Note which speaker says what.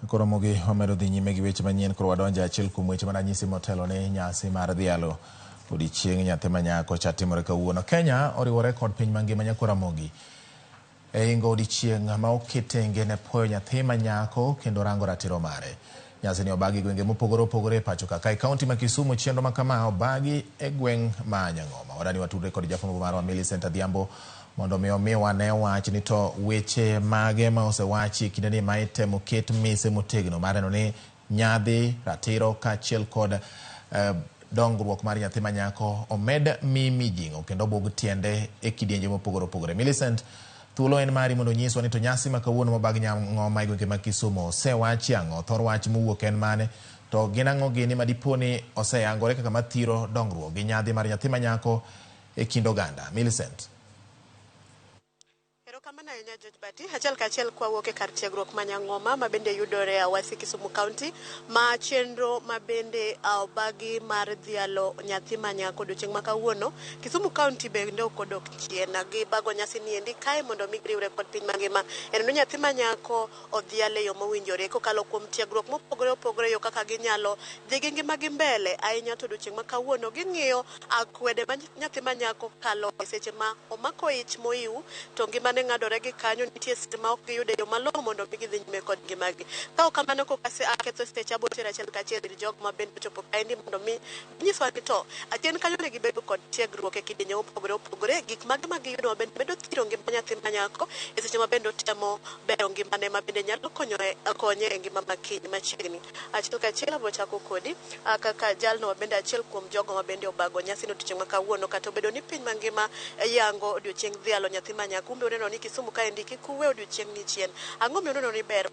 Speaker 1: Koro mogi wamedo dhi nyime gi weche manyien. Koro wadonjo e achiel kuom weche mananyisi motelo ni nyasi mar dhialo odiochieng' nyathi manyako cha timore kawuono. Kenya oriwore kod piny mangima nyako Ramogi e ingo odiochieng' ma oket tenge ne puoyo nyathi manyako kendo rango ratiro mare. Nyasi ni obagi gwenge mopogore opogore e pacho ka. E kaunti ma Kisumu chenro ma kama obagi e gweng' ma Nyang'oma. Wadani watudre kod jafwambo marwa Millicent Adhiambo mondo mi omiwa ne wach ni to weche mage ma osewachi e kindeni ma itemo ket mise motegno mar neno ni nyadhi, ratiro kaachiel kod dongruok mar nyathi manyako omed mi mijing'o kendo obug tiende e kidienje mopogore opogore. Millicent, thuolo en mari mondo onyiswa ni to nyasi ma kawuono mobag Nyang'oma e gwenge mag Kisumu osewachi ang'o, thor wach mowuok en mane, to gin ang'o gini ma dipo ni oseyangore kaka mathiro dongruok gi nyadhi mar nyathi manyako e kind oganda. Millicent.
Speaker 2: Erokamano ahinya George Bati. Achiel kachiel kwawuok e kar tiegruok ma Nyang'oma ma bende yudore Awasi Kisumu County ma chenro ma bende obagi mar dhialo nyathi ma nyako odiochieng' ma kawuono. Kisumu County bende ok odok chien gibago nyasi ni endi kae mondo mi giriwre kod piny mangima e neno nyathi ma nyako odhial e yo mowinjore kokalo kuom tiegruok mopogore opogore yo kaka ginyalo dhi gi ngimagi mbele ahinya to odiochieng' ma kawuono ging'iyo akwede ma nyathi ma nyako kalo e seche ma omako ich moiw to ngimane ng'adore gi kanyo nitie seche ma ok giyudo e yo malong'o mondo mi gidhi nyime kod ngimagi. Ka ok kamano koka aketho seche abo tero achiel kachiel ir jogo ma bende ochopo kaendi mondo mi ginyiswa ni to achien kanyo ne gibedo kod tiegruok e kidienje mopogore opogore gik mage ma giyudo ma bende medo thiro ngima nyathi ma nyako e seche ma bende otemo bero ngimane ma bende nyalo konye e ngima ma kiny machiegni. Achiel kachiel abiro chako kodi kaka jalno ma bende achiel kuom jogo ma bende obago nyasi no odiochieng' ma kawuono kata obedo ni piny mangima yango odiochieng' dhialo nyathi ma nyako. Un be uneno ni Kisumu kaendi kik uwe odiochieng' ni chien. Ang'o miyo uneno ni ber